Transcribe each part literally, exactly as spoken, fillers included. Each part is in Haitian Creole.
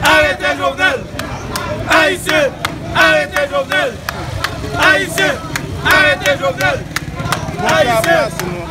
Arete Jovenel! Ayisyen, arete Jovenel! Ayisyen, arete Jovenel! Ayisyen,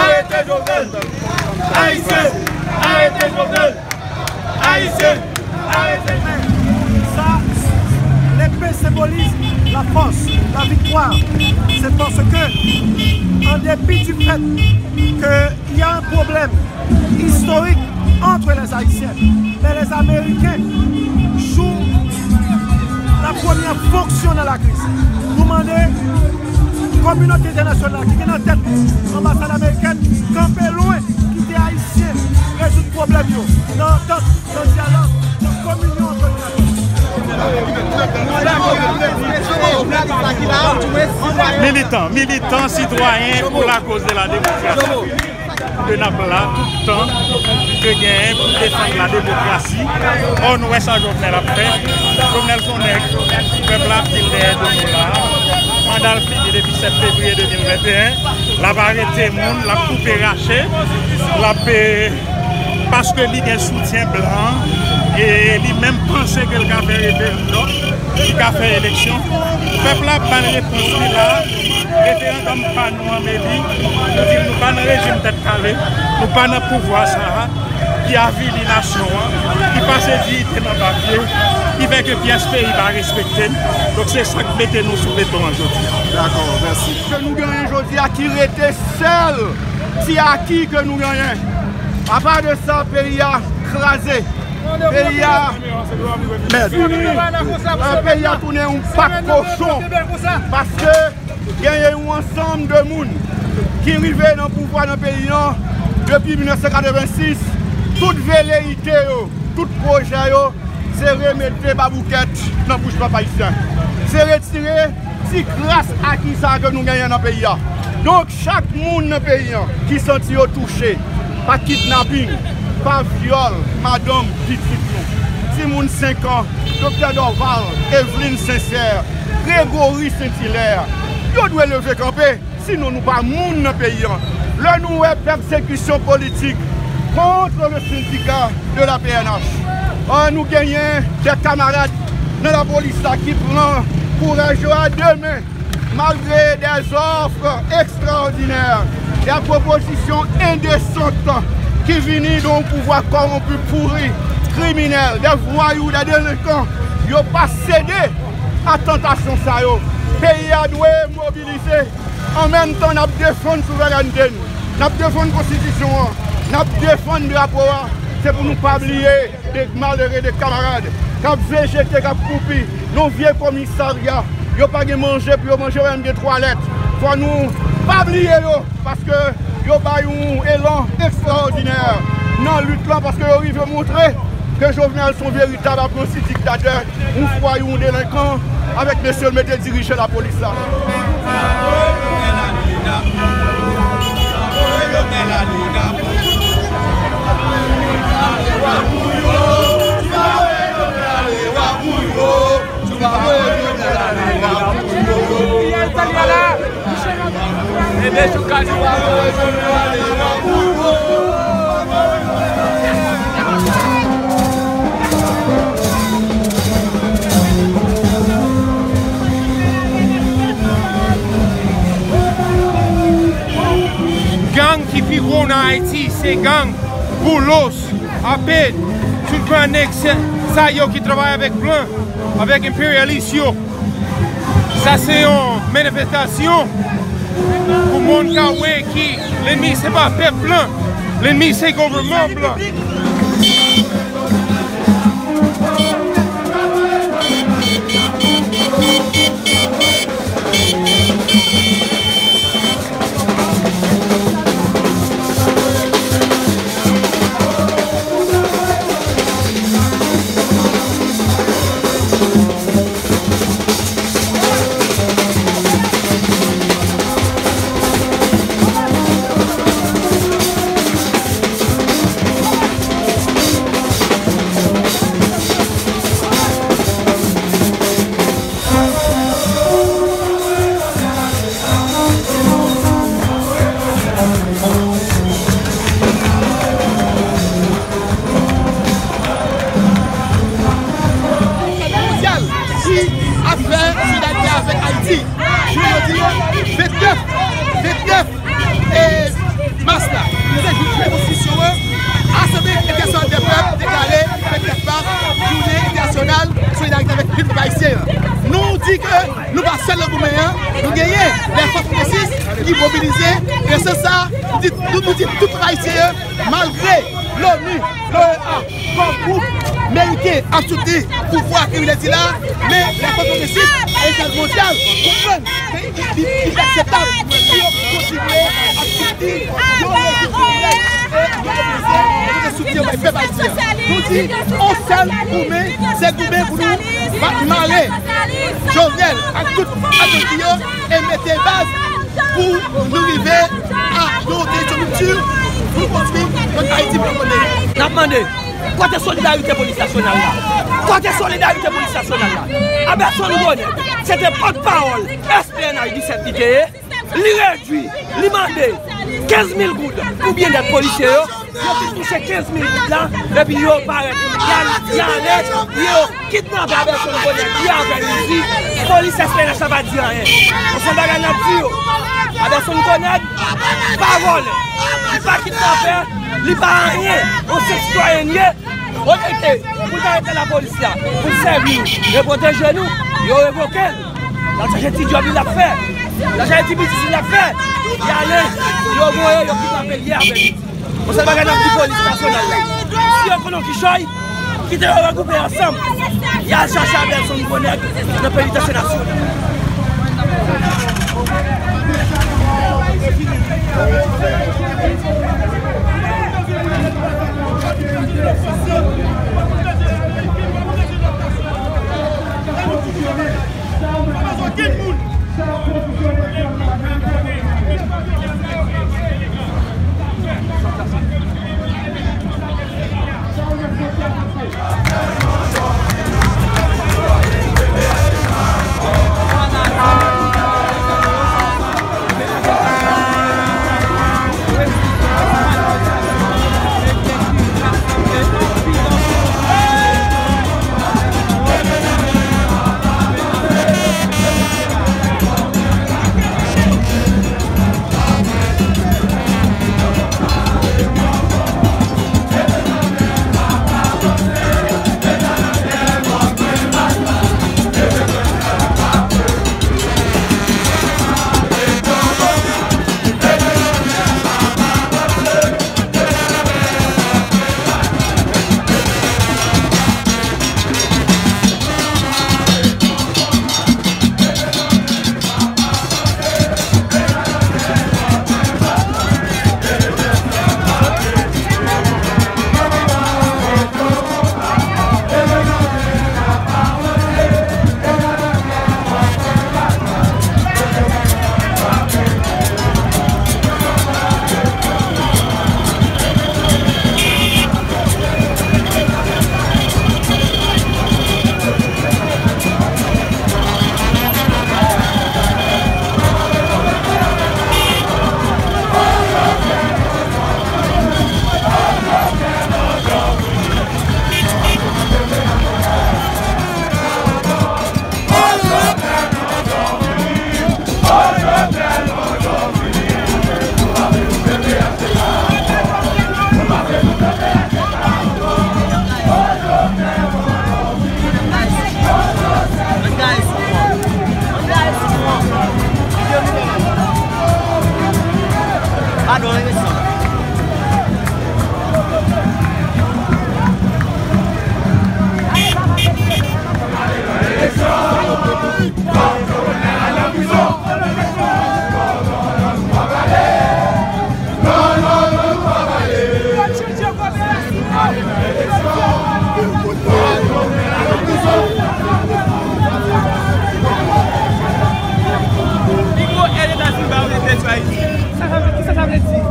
arete Jovenel! Ayisyen, arete Jovenel! Ayisyen, arete Jovenel! Sa, lepe senbolize la fòs, la viktwa. Se paske, an depi di fèt ke il y a un problème historique entre les Haïtiens. Mais les Américains jouent la première fonction dans la crise. Nou mande kominote entènasyonal la ki gen nan tèt li anbasad amerikèn kanpe lwen, kite Ayisyen rezoud pwoblèm yo nan antant, nan dyalòg, nan kominyon antre nou. Militan, militan, sitwayen pou lakoz de la demokrasi. Ke n ap la tout tan ke genyen pou defann la demokrasi. Ò, nou wè sa Jovenel ap fè. Jovenel se yon nèg pèp la ap di l dèyè do nou la. Manda l fini depi sèt fevriye de mil venteyen. L ap arete moun, l ap koupe rache, l ap, eh, paske li gen soutyen blan, e li menm panse ke l ka fè referandòm, li ka fè eleksyon. Pèp la ap ba l repons li la. Referandòm pa nou an, men li, nou di l nou pa nan rejim tèt kale, nou pa nan pouvwa sa a ki avili nasyon an, ki pase diyite nan papye, ki fè ke pyès peyi pa respekte n. Donk, se sa k mete nou sou beton an jodi a. Dakò, mèsi. Ke nou genyen jodi a ki rete sèl ti aki ke nou genyen. Apa de sa, peyi a kraze. Peyi a, mèd. Peyi a tounen yon pak kochon. Paske genyen yon ansanm de moun ki rive nan pouvwa nan peyi an depi mil nèf san katrevensis. Tout veleyite yo, tout pwojè yo, se remete baboukèt nan bouch pèp ayisyen. Se retire ti kras aki sa ke nou genyen nan peyi a. Donk, chak moun nan peyi an ki santi yo touche pa kidnaping, pa vyòl madanm pitit nou, timoun senk an, Doktè Dorval, Evelyne Sincère, Gregory Saint Hilaire, yo dwe leve kanpe. Sinon, nou pa moun nan peyi an. Lè nou wè pèsekisyon politik contre le syndicat de la P N H, ah, nou genyen de kamarad nan lapolis la ki pran kouraj yo a de men, malgre de zòf ekstraòdinè, de pwopozisyon endesan ki vini de yon pouvwa kòwonpi, pouri, kriminèl, de vwayou, de delenkan. Yo pa sede a tantasyon sa yo. Peyi a dwe mobilize. An menm tan, n ap defann souverènte n, n ap defann konstitisyon an, n ap defann drapo a. Se pou nou pa bliye de malere, de kamarad k ap vejete, k ap kwoupi nan vye komisarya. Yo pa gen manje pou yo manje, yo pa menm gen twalèt. Fò nou pa bliye yo, paske yo bay yon elan ekstraòdinè nan lit lan, paske yo rive montre ke Jovenel se yon veritab apranti diktatè. Yon fwa yon delenkan avèk mesye l mete dirije lapolis la. Gang ki pi gwo nan Ayiti, se gang Boulos, Apèd, tout gran nèg sa, sa yo ki travay avèk blan, avèk enperyalis yo. Sa se yon manifestasyon pou moun ka wè ki lènmi se pa pèp blan, lènmi se gouvènman blan. Nou, nou di tout pèp ayisyen yo, malgre l'ONU, l'OEA, kòm gwoup meriken ap soutni pouvwa kriminèl sila, men lè fwa pwogresis, ayisyen mondyal konprann ke li, li, li inakseptab pou yo kontinye ap soutni yon rejim kriminèl e yon opresè, yo te soutni yo bay pèp ayisyen. Nou di, yon sèl goumen, se goumen pou nou mare Jovenel ak tout ajanti yo e mete baz pou nou rive a yon eleksyon ripti pou konstwi yon Ayiti pou nou konnen. N ap mande, kote solidarite polis nasyonal la? Kote solidarite polis nasyonal la? Aberson Gonèg, se te pòtpawòl S P N H disèt li te ye. Li redui, li mande kenz mil goud pou byennèt polisye yo. Yo fin touche kenz mil goud la, epi yo parèt, y al, y ale, yo kidnape Aberson Gonèg, li avè l, li di, polis S P N H la pa di anyen. Yon sèl bagay n ap di yo, Aberson Gonèg pa vòlè, li pa kidnapè, li pa anyen, yon senp sitwayen li ye. Olye ke pou l ta rete lapolis la, pou l sèvi nou e pwoteje nou, yo revoke l. L al chache ti djòb li l ap fè. L al chache ti biznis li l ap fè. Li ale, yo voye, yo kidnape l yè aprèmidi. Bon, se bagay n ap di polis nasyonal la. Si yo konn yon kichòy, kite yo regwoupe ansanm. Y al chache Aberson Gonèg nan penitansye nasyonal.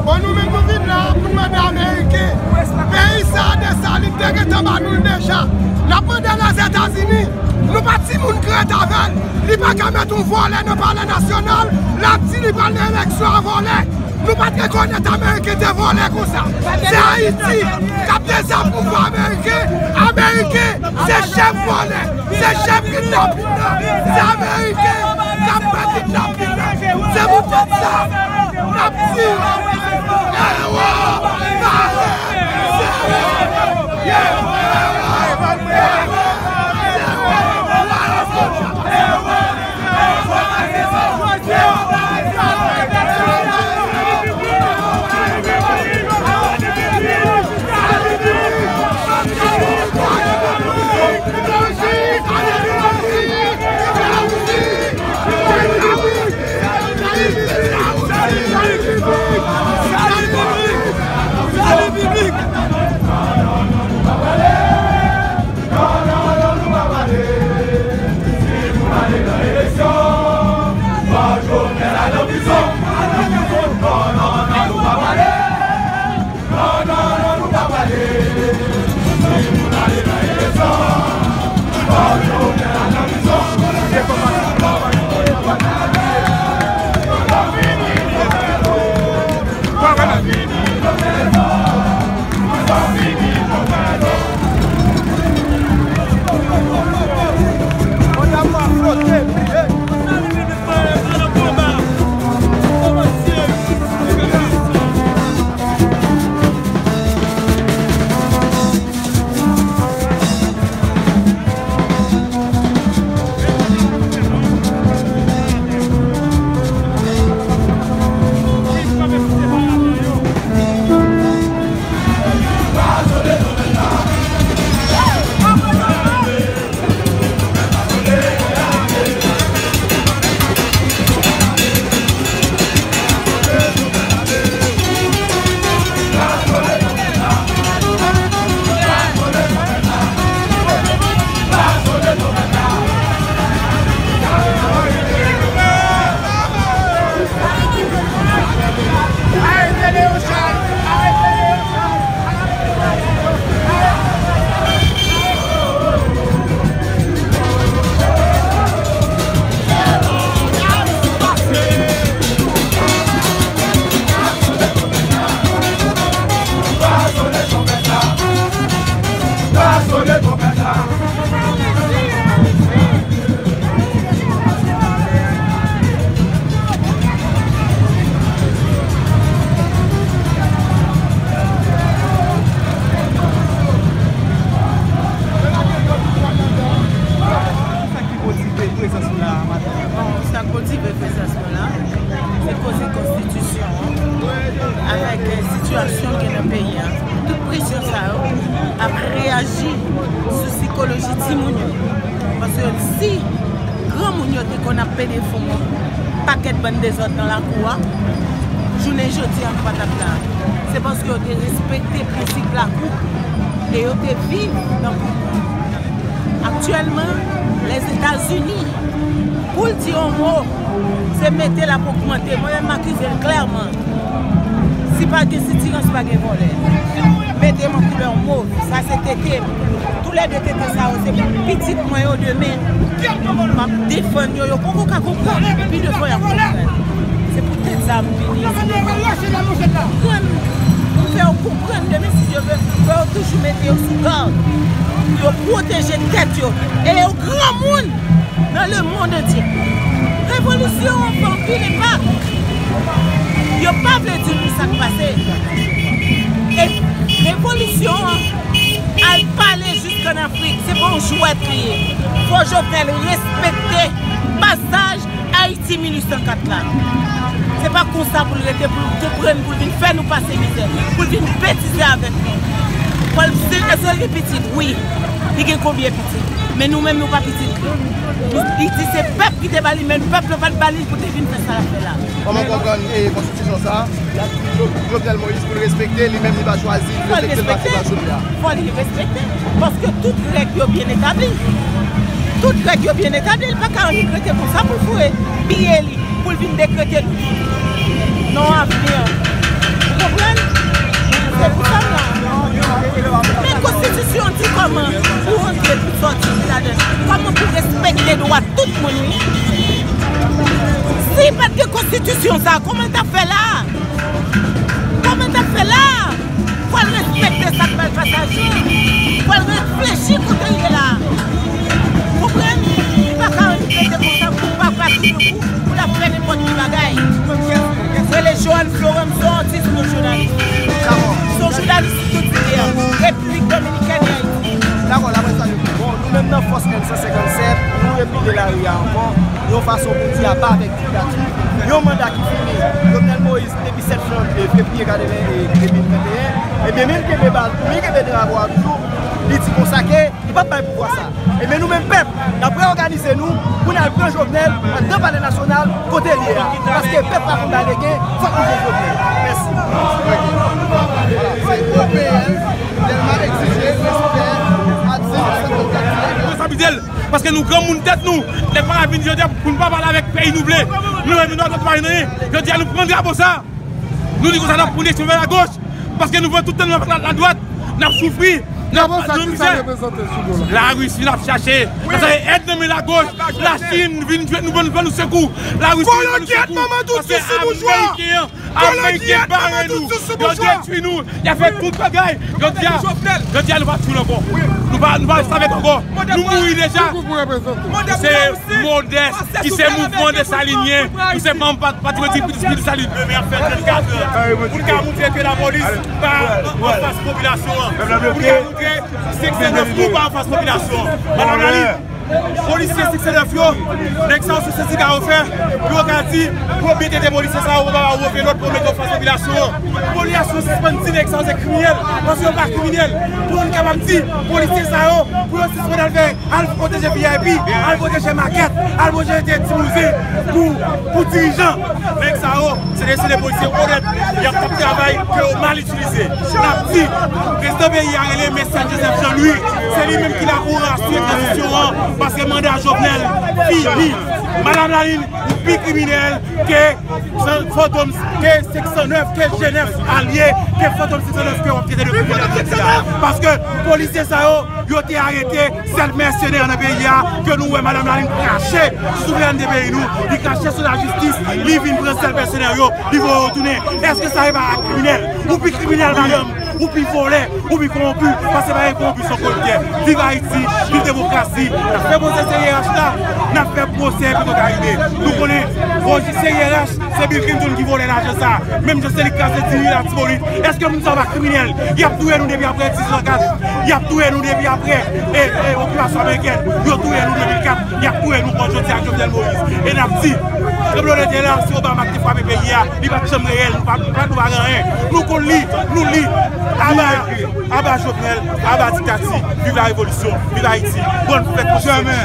Bon, nou menm nou vin la pou n mande Ameriken. Peyi sa a, Desalin te gentan ba nou l deja. N ap mande Lèzetazini. Nou pa timoun ki ret avè l. Li pa ka met yon vòlè nan Palè Nasyonal. L ap di li pral nan eleksyon a vòlè. Nou pa t rekonèt Ameriken te vòlè konsa. Se Ayiti k ap dezapouvwa Ameriken. Ameriken se chèf vòlè, se chèf kidnapin nan. Se Ameriken k ap fè kidnapin nan. Se poutèt sa n ap di, ewo, pale, se ewo, ewo, ewo, ewo, ewo, ewo. Reji timoun yo. Paske si granmoun yo te konn ap pede fon an, pakèt bann dezòd nan lakou a, jounen jodi a nou pa t ap la. Se paske yo te respekte prensip lakou e yo te viv nan komin. Aktyèlman, Lèzetazini, pou l di yon mo, se mete l ap ogmante. Mwen menm, m akize l klèman. Si pa gen sitirans, pa gen vòlè. Mete m an koulè mov. Sa se tete m. Toulède tete sa yo, se pitit mwen yo demen. M ap defann yo. Yo poko ka konprann. Pi devan y ap konprann. Se poutèt sa m vini. Konprann. Pou m fè yo konprann demen, si Dye vle, fò yo toujou mete yo sou gad. Pou yo pwoteje tèt yo. E yo granmoun nan le monde entier. Revolisyon an fè anpil enpak. Yo pa vle di nou sa k pase. E revolisyon an al pale jisk ann Afrik. Se pa yon jwèt li ye. Fò Jovenel respekte pasaj Ayiti mil uit san kat la. Se pa konsa pou l rete, pou l konprann, pou l vin fè nou pase mizè, pou l vin betize avèk nou. Fò l, se, èske l gen pitit? Wi. Li gen konbyen pitit? Men nou menm, nou pa pitit li. Li di se pèp ki te ba li, men pèp la pa t ba li pou te vin fè sa l ap fè la. Kòman w konprann, e, konstitisyon sa a? Jo-, Jovenel Moïse pou l respekte, li menm li pa chwazi, li respekte l pase pa Jodia. Fò li respekte. Paske tout règ yo byen etabli. Tout règ yo byen etabli, li pa ka annik rete konsa pou l foure pye li, pou l vin dekrete nou tout non avni an. Ou konprann? Se pou sa m la. Men konstitisyon an di kòman pou rantre, pou sòti, pou ladan. Kòman pou respekte dwa tout moun, wi. Si pa t gen konstitisyon sa, kòman l t ap fè la? Kòman l t ap fè la? Fò l respekte sa k bay pasaj yo. Fò l reflechi kote l ye la. Konprann? Li pa ka annik rete konsa pou papa touye kou, pou l ap fè nenpòt ki bagay. Rele Johan Florent, m se yon atis, m yon jounalis. M se yon jounalis sou tout zile a. Repiblik Dominikèn e Ayiti. Dakò, la presse a. Bon, nou menm nan fòs N san senkannsèt, nou repliye lari a ankò, yon fason pou di aba avèk diktati. Yon manda ki fini, Jovenel Moïse, depi sèt janvye, fevriye katreven, e, de mil venteyen, ebyen, men l kenbe bal, men l kenbe drapo a toujou, li di konsa ke li p ap bay pouvwa sa. Ebyen, nou menm pèp, n ap reyòganize nou pou n al pran Jovenel anndan Palè Nasyonal kote l ye a. Paske pèp la konn bay legen, fòk nou jwenn Jovenel. Mèsi. Vwala, se O P L, Dèlma egzije respè a di Responsabilite l, paske nou granmoun tèt nou, nèg pa ka vin jodi a pou nou pa pale avèk peyi nou vle. Nou leve nou antann pa gen anyen. Jodi a nou pran drapo sa. Nou di konsa n ap pran direksyon vè lagoch, paske nou vle tout tan nou avèk la, ladwat, n ap soufri, n ap nan mizè. Larisi n ap chache, n ap chache èd nan men lagoch. Lachin vin jwenn nou, ban nou sekou. Larisi vin ban nou sekou. Paske Ameriken an Ameriken bare nou. Yo detwi nou. Y ap fè tout bagay. Jodi a, jodi a nou pa tchoul ankò. Nou pa, nou pa restavèk ankò. Nou mouri deja. Se Modès ki se mouvman Desalinyen. Nou se manm pa-, pati politik Desalin. Demen ap fè vennkat è. Pou n ka montre ke lapolis pa anfas popilasyon an. Pou n ka montre senk san nèf nou pa anfas popilasyon an. Madanm Lalin, polisye senk san nèf yo, nèg sa yo se sendika yo fè, pou yo ka di, pou yo byen trete polisye sa yo, pou yo pa ba yo okenn lòd pou yo mete yo fas popilasyon an. Pou popilasyon sispann di nèg sa yo se kriminèl, paske yo pa kriminèl. Pou nou kapab di polisye sa yo, pou yo sispann al fè, al pwoteje V I P, al pwoteje makèt, al pwoteje ti bouzen pou, pou dirijan. Nèg sa yo, se de, se de polisye onèt, y ap, ap travay, ke yo mal itilize. N ap di, prezidan peyi a rele Mesèt Joseph Jean Louis, se li menm ki la pou asire tranzisyon an, paske manda Jovenel fini. Madanm Lalin, ou pi kriminèl ke Fantom, ke senk san nèf, ke G nèf alye, ke Fantom senk san nèf ke w ap trete de kriminèl jodi a. Paske polisye sa yo, yo te arete sèl mèsenè nan peyi a, ke nou wè Madanm Lalin krache sou souverènte peyi nou, li krache sou lajistis, li vin pran sèl mèsenè yo, li voye yo tounen. Èske sa e pa ak kriminèl? Ou pi kriminèl, madanm, ou pi vòlè, ou pi kowonpi, paske pa gen kowonpi san koriptè. Viv Ayiti, viv demokrasi. N ap fè pwosè C I R H la, n ap fè pwosè Petro Caribe. Nou konnen pwosè C I R H, se Bill Clinton ki vòlè lajan sa. Menm jan se li k kraze diri Latibonit. Èske moun sa yo pa kriminèl? Y ap touye nou depi apre diz an kat. Y ap touye nou depi apre, e, e, okipasyon amerikèn. Yo touye nou de mil kat. Y ap touye nou ankò jodi a ak Jovenel Moïse. E n ap di, tranblemanntè la, se Obama ki te frape peyi a. Li pa t janm reyèl. Nou pa, nou pa, nou pa gen anyen. Nou konn li, nou li. Aba, aba Jovenel, aba diktati. Viv la revolisyon. Viv Ayiti. Bòn fèt. Jamè.